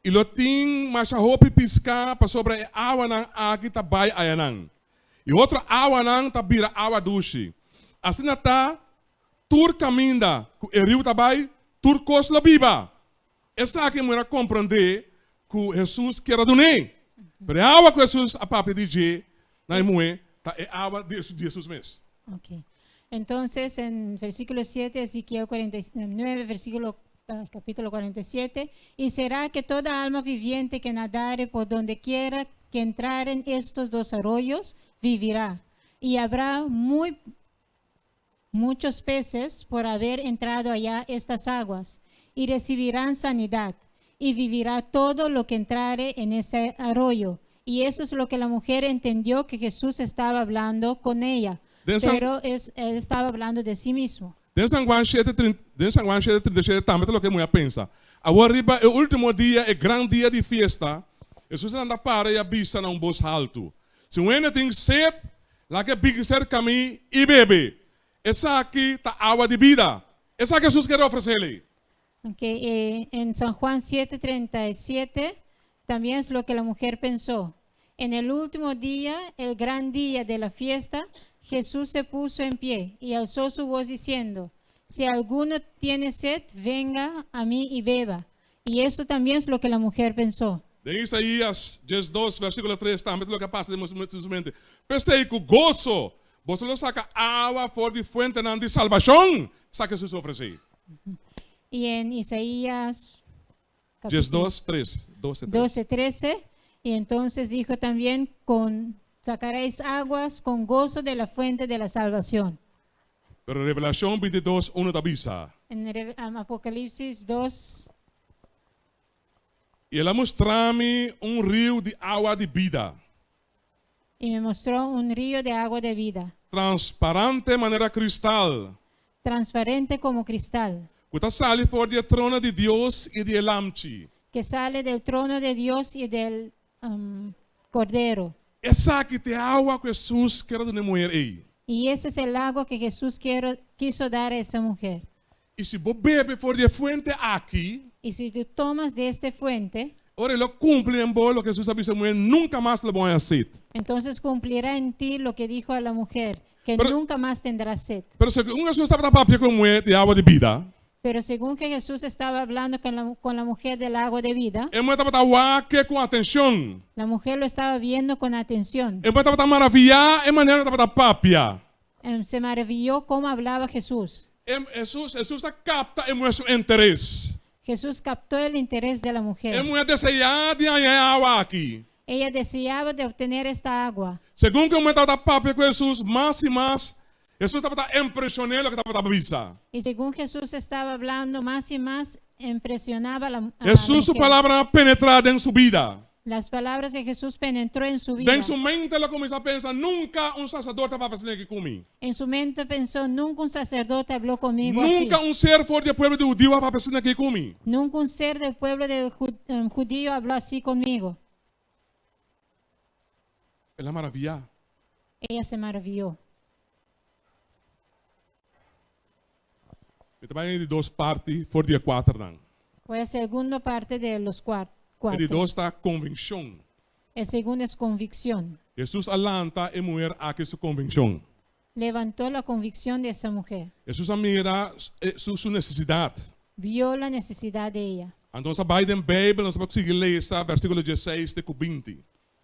I lo tin masha hopi piská pasobra e awanan aki ta bai ayanan. I otro awanan ta bira awa dushi. Asina ta tur kaminda ku e riu ta bai, tur kos lo biba. Esaki muhé a komprondé ku Hesus kier a dun'é. Pero e awa ku Hesus a papia di dje na e muhé ta e awa di Hesus mes. Ok. Entonces, en versículo 7, Ezequiel 49, versículo, capítulo 47: "Y será que toda alma viviente que nadare por donde quiera que entraren estos dos arroyos, vivirá. Y habrá muy muchos peces por haber entrado allá estas aguas, y recibirán sanidad, y vivirá todo lo que entrare en ese arroyo". Y eso es lo que la mujer entendió que Jesús estaba hablando con ella. Pero él estaba hablando de sí mismo. Den San Juan 7, den San Juan 7, 37 tambe ta loke e muhé a pensa. Awor riba e último dia, e gran dia di fiesta, Hesus a lanta para i a bisa na un bos haltu: Si un hende tin set, laga e bin serka mi i bebe. Esaki ta awa di bida. Esaki Hesus kier ofresé. Ok, en San Juan 7:37 también es lo que la mujer pensó. En el último día, el gran día de la fiesta, Jesús se puso en pie y alzó su voz diciendo: "Si alguno tiene sed, venga a mí y beba". Y eso también es lo que la mujer pensó. Den Isaías 2, versíkulo 3, tambe loke a pasa den su mente. P'esei ku goso, boso lo saka awa for di fuentenan di salbashon, esaki Hesus a ofresé. Y en Isaías 2, 3, 12, 3. 12, 13, y entonces dijo también: "Sacaréis aguas con gozo de la fuente de la salvación". Pero Revelashon 22, 1 ta bisa: En Apocalipsis 2, I el a mustra mi un riu di awa di bida, Y me mostró un río de agua de vida, transparente manera kristal, transparente como cristal, ku ta sali for di e trono di Dios i di e Lamchi. Que sale del trono de Dios y del Cordero. Esaki ta e awa ku Hesus kier a duna e muhé ei. Y ese es el agua que Jesús quiso dar a esa mujer. I si bo bebe for di e fuente aki, Y si tú tomas de esta fuente, ora lo kumpli den bo loke Hesus a bisa e muhé, nunka mas lo bo haña set. Entonces cumplirá en ti lo que dijo a la mujer, que nunca más tendrás sed. Pero segun Hesus tabata papia ku e muhé di awa di bida, Pero según que Jesús estaba hablando con la mujer del agua de vida, e muhé tabata wak e ku atenshon. La mujer lo estaba viendo con atención. E muhé tabata maraviyá e manera tabata papia. Se maravilló cómo hablaba Jesús. Hesus a kapta e muhé su interes. Jesús captó el interés de la mujer. E muhé a deseá di haña e awa aki. Ella deseaba de obtener esta agua. Segun ku e muhé tabata papia ku Hesus, mas i mas, Hesus tabata impreshon'é loke tabata bisa. Y según Jesús estaba hablando, más y más impresionaba a la Hesus su mujer. palabra a penetrá den su bida. Las palabras de Jesús penetró en su vida. Den su mente el a kuminsá pensa: Nunka un saserdote a papia asina aki ku mi. En su mente pensó: "Nunca un sacerdote habló conmigo así". Nunka un ser for di pueblo di hudiu a papia asina aki ku mi. Nunca un ser del pueblo del judío habló así conmigo. El a maraviyá. Ella se maravilló. Mi ta bai di dos parti for di e kuaternan. Voy a segunda parte de los E cuatro. di dos ta konvikshon. El segundo es convicción. Hesus a lanta e muhé aki su konvikshon. Levantó la convicción de esa mujer. Hesus a mira su nesesidat. Vio la necesidad de ella. Anto nos a bai den Beibel, nos a sigui lesa versíkulo 16 te ku 20.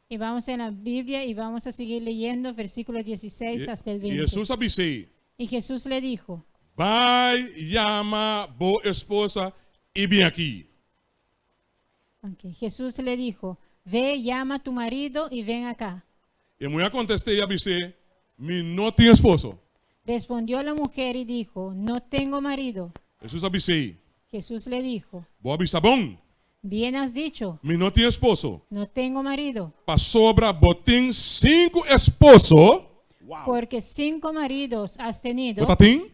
Y vamos en la Biblia y vamos a seguir leyendo versículo 16 hasta el I 20. Hesus a bis'é, Y Jesús le dijo, Bai yama bo esposo i bin aki. Ok, Jesús le dijo, ve, llama a tu marido y ven acá. E muhé a kontest'é i a bis'é, Mi no tin esposo. Respondió la mujer y dijo, no tengo marido. Hesus a bis'é, Jesús le dijo, Bo a bisa bon, bien has dicho, mi no tin esposo. no tengo marido, Pasobra bo tin sinku esposo. porque cinco maridos has tenido. Bo tin?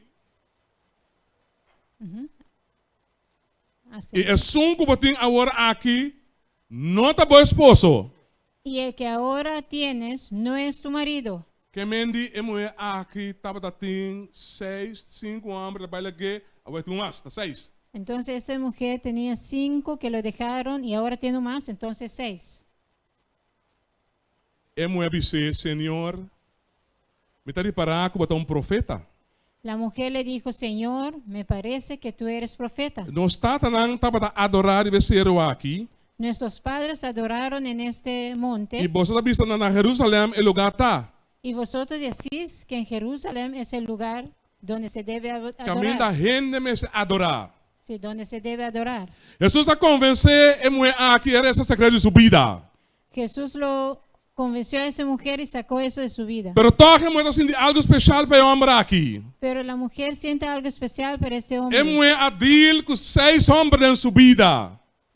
Has I tenido. esun ku bo tin awor aki, no ta bo esposo. Y el que ahora tienes no es tu marido. Ke men di e muhé aki tabata tin seis, sinku hòmber, el a bai lag'é, awor tin un mas, ta seis. Entonces esta mujer tenía cinco que lo dejaron y ahora tiene más, entonces seis. E muhé a bis'é, Señor, mi ta ripará ku bo ta un profeta. La mujer le dijo, Señor, me parece que tú eres profeta. Nos tatanan tabata adorá riba e seru aki. Nuestros padres adoraron en este monte. I boso ta bisa na Jerusalèm e lugá ta. Y vosotros decís que en Jerusalén es el lugar donde se debe Kaminda adorar. hende mester adorá. Sí, donde se debe adorar. Hesus a konvensé e muhé aki i a sak'é di su bida. Jesús lo convenció a esa mujer y sacó eso de su vida. Pero tòg e muhé ta sinti algu spesial pa e hòmber aki. Pero la mujer siente algo especial para este hombre. E muhé a deal ku seis hòmber den su bida.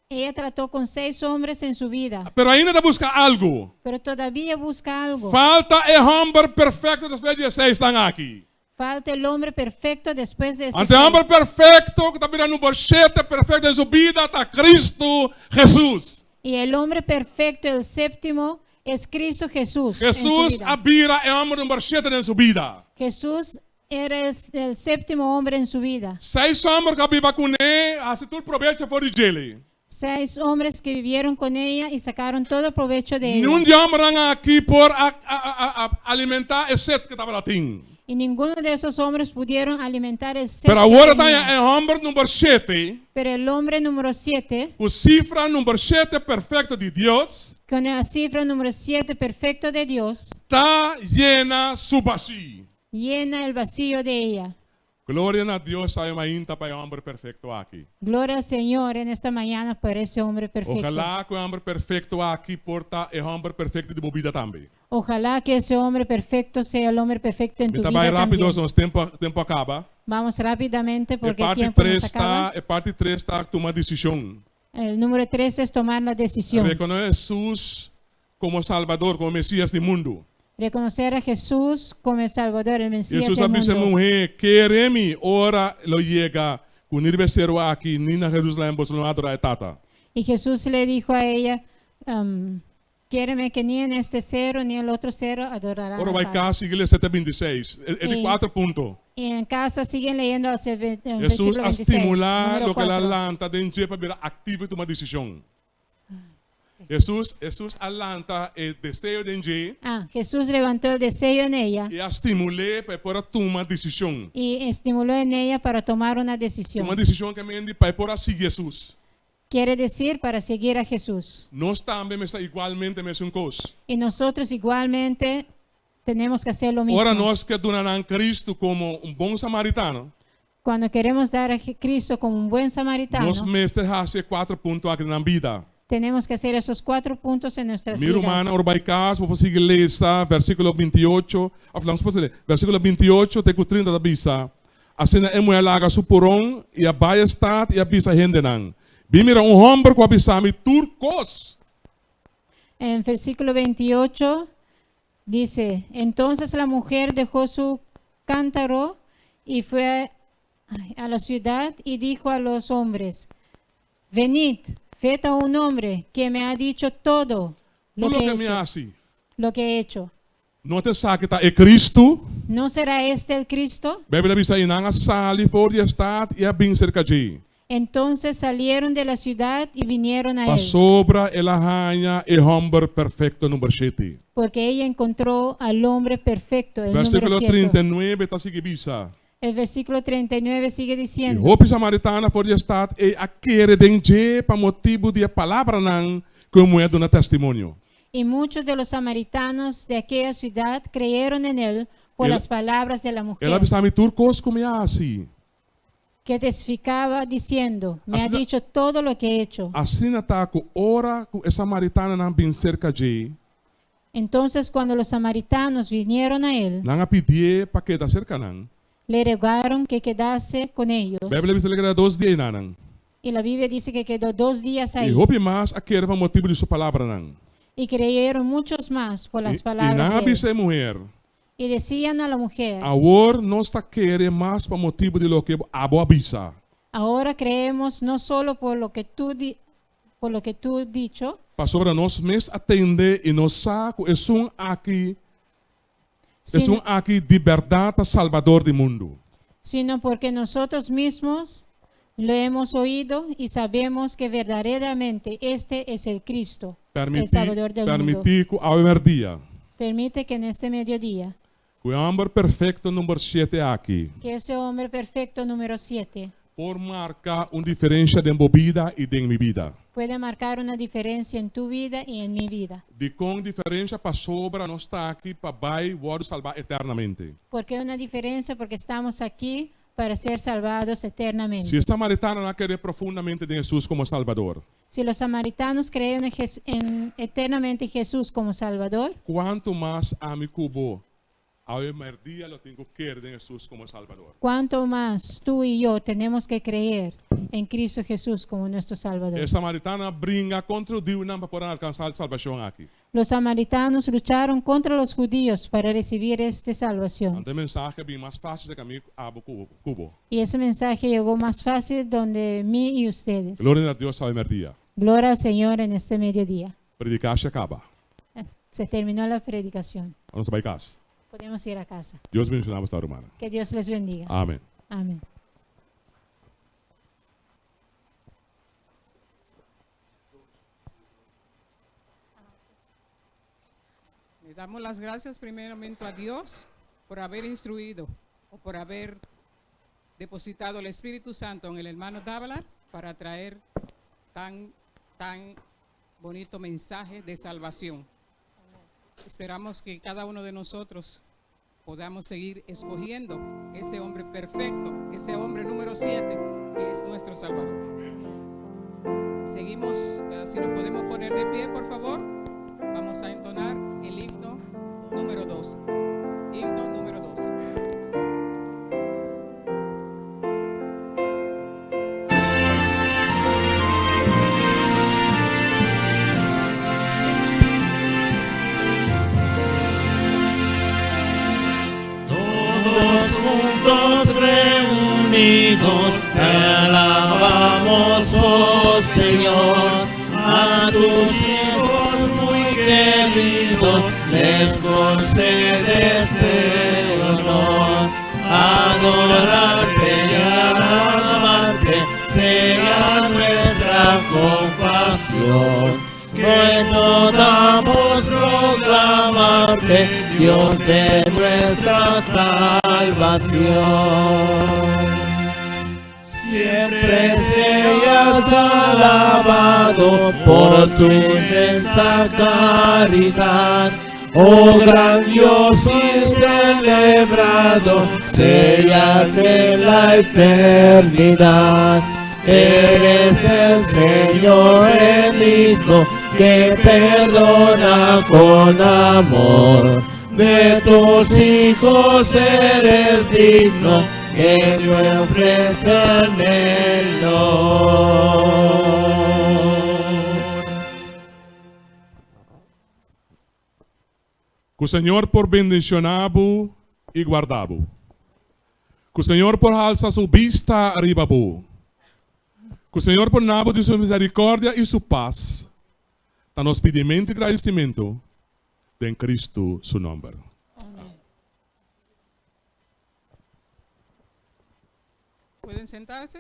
Ella trató con seis hombres en su vida, Pero ainda e ta buska algu. pero todavía busca algo. Falta e hòmber perfekto despues di e seisnan aki. Falta el hombre perfecto después de esos Anto e hòmber seis. perfekto ku ta bira number shete perfekto den su bida ta Kristu Hesus. Y el hombre perfecto, el séptimo, es Cristo Jesús en su Hesus vida. a bira e hòmber number shete den su bida. Jesús era el séptimo hombre en su vida. Seis hòmber ku a biba kuné a hasi tur probecho for di djele. Seis hombres que vivieron con ella y sacaron todo provecho de ella. Niun di e hòmbernan aki por a a alimentá e set ku tabata tin. Y ninguno de esos hombres pudieron alimentar el sed Pero que awor ta tenía. haña e hòmber number shete, Pero el hombre número siete, ku sifra number shete perfekto di Dios, con la cifra número siete perfecto de Dios, ta yena su bashí. llena el vacío de ella. Gloria na Dios awe mainta pa e hòmber perfekto aki. Gloria al Señor en esta mañana por ese hombre perfecto. Ojalá ku e hòmber perfekto aki por ta e hòmber perfekto di bo bida tambe. Ojalá que ese hombre perfecto sea el hombre perfecto en Mi tu ta vida bai rápido, también. nos tempu tempu a kaba. Vamos rápidamente E porque el parti tiempo nos tres acaba. ta, e parti tres ta tuma desishon. El número tres es tomar la decisión. Rekonosé Hesus komo Salbador, komo Mesias di mundu. Reconocer a Jesús como el Salvador, el Mesías Hesus del a bisa mundo. muhé, Kere mi, ora lo yega ku ni riba e seru aki ni na Jerusalèm boso lo no adorá e Tata. Y Jesús le dijo a ella, Quiéreme que ni en este cerro ni en el otro cerro adorarán Ora al bai Padre. kas sigui lesa te 26, e di Sí. kuater punto. Y en casa siguen leyendo hasta el Hesus versículo a 26, stimulá número loke el a 4. lanta den dje pa bira aktivo i tuma desishon. Hesus, Hesus a lanta e deseo den dje Ah, Jesús levantó el deseo en ella i a stimul'é pa e por a tuma desishon. y estimuló en ella para tomar una decisión. Tuma desishon ke men di pa e por a sigui Hesus. Quiere decir para seguir a Jesús. Nos tambe mester igualmente mesun kos. Y nosotros igualmente tenemos que hacer lo mismo. Ora nos ke duna nan Cristo komo un bon samaritano, Cuando queremos dar a Cristo como un buen samaritano, nos mester hasi e kuater punto aki den nan bida. tenemos que hacer esos cuatro puntos en nuestras Mi vidas. ruman, ora bai kas, bo por sigui lesa versíkulo 28, òf nos por lesa versíkulo 28 te ku 30 ta bisa, Asina e muhé a laga su poron i a bai e stat i a bisa hendenan, Bin mira un hòmber ku a bisa mi tur kos. En versículo 28 dice, entonces la mujer dejó su cántaro y fue a la ciudad y dijo a los hombres, venid, ved a un hombre que me ha dicho todo lo Tur que he loke mi hecho. hasi. Lo que he hecho. No ta esaki ta e Cristo? ¿No será este el Cristo? Beibel ta bisa, I nan a sali for di e stat i a bin serka dje. Entonces salieron de la ciudad y vinieron a él. Pasobra el a haña e hòmber perfekto number shete. Porque ella encontró al hombre perfecto, el número Versíkulo siete. 39 ta sigui bisa. El versículo 39 sigue I diciendo. hopi samaritano for di e stat ei a kere den dje pa motibu di e palabranan ku e muhé a duna testimonio. Y muchos de los samaritanos de aquella ciudad creyeron en él por El- las palabras de la El a mujer, bisa mi tur kos ku mi a hasi. que testificaba diciendo, me ha Asina- dicho todo lo que he hecho. Asina ta ku ora ku e samaritanonan bin serka dje, Entonces cuando los samaritanos vinieron a él, nan a pidié pa keda serka nan. le rogaron que quedase con ellos. Beibel a bisa el a keda dos dia einanan. Y la Biblia dice que quedó dos días I ahí. hopi mas a kere pa motibu di su palabranan. Y creyeron muchos más por I, las i palabras nan a de él. bisa e muher, Y decían a la mujer, Awor nos ta kere mas pa motibu di loke abo a bisa. ahora creemos no solo por lo que tú, di- por lo que tú dicho, Pasobra nos mes a tende i nos sa ku esun aki, sino, esun aki di bèrdat ta Salbador di mundu. sino porque nosotros mismos lo hemos oído y sabemos que verdaderamente este es el Cristo, el Permití, Salvador del mundo. permití ku awe mèrdia, Permite que en este mediodía, ku e hòmber perfekto number shete aki, que ese hombre perfecto número 7 por marka un diferensha den bo bida i den mi bida. pueda marcar una diferencia en tu vida y en mi vida. Dikon diferensha? Pasobra nos ta aki pa bai wòrdu salbá eternamente. ¿Por qué una diferencia? Porque estamos aquí para ser salvados eternamente. Si e samaritanonan a kere profundamente den Hesus komo Salbador, Si los samaritanos creen en en eternamente en Jesús como Salvador, kuantu mas ami ku bo awe mèrdia lo tin ku kere den Hesus komo Salbador? cuánto más tú y yo tenemos que creer en Cristo Jesús como nuestro Salvador. E samaritanonan a bringa kontra hudiunan pa por a alkansá e salbashon aki. Los samaritanos lucharon contra los judíos para recibir esta salvación. Anto e mensahe a bin mas fásil serka mi abo ku bo. Y ese mensaje llegó más fácil donde mí y ustedes. Gloria na Dios awe mèrdia. Gloria al Señor en este mediodía. Predikashi a kaba. Se terminó la predicación. Nos ta bai kas. Podemos ir a casa. Dios bendishoná bo, rumannan. Que Dios les bendiga. Amén. Amén. Le damos las gracias primeramente a Dios por haber instruido o por haber depositado el Espíritu Santo en el hermano Dávalar para traer tan, tan bonito mensaje de salvación. Esperamos que cada uno de nosotros podamos seguir escogiendo ese hombre perfecto, ese hombre número 7, que es nuestro Salvador. Seguimos, eh, si nos podemos poner de pie, por favor, vamos a entonar el himno número 12. Himno número 12. Todos juntos reunidos te alabamos, oh Señor, a tus hijos muy queridos les concedes este honor. Adorarte y alabarte sea nuestra compasión. Que podamos proclamarte, Dios de nuestra salvación. Siempre seas alabado por tu inmensa caridad. Oh gran Dios y celebrado seas en la eternidad. Eres el Señor benigno que perdona con amor. De tus hijos eres digno que te ofrecen el honor. Ku Señor por bendishoná bo i guarda bo. Ku Señor por halsa su bista riba bo. Ku Señor por na bo di su misericordia i su pas. Ta nos pidimentu i gradisimentu den Cristo su nomber. Amén. Pueden sentarse.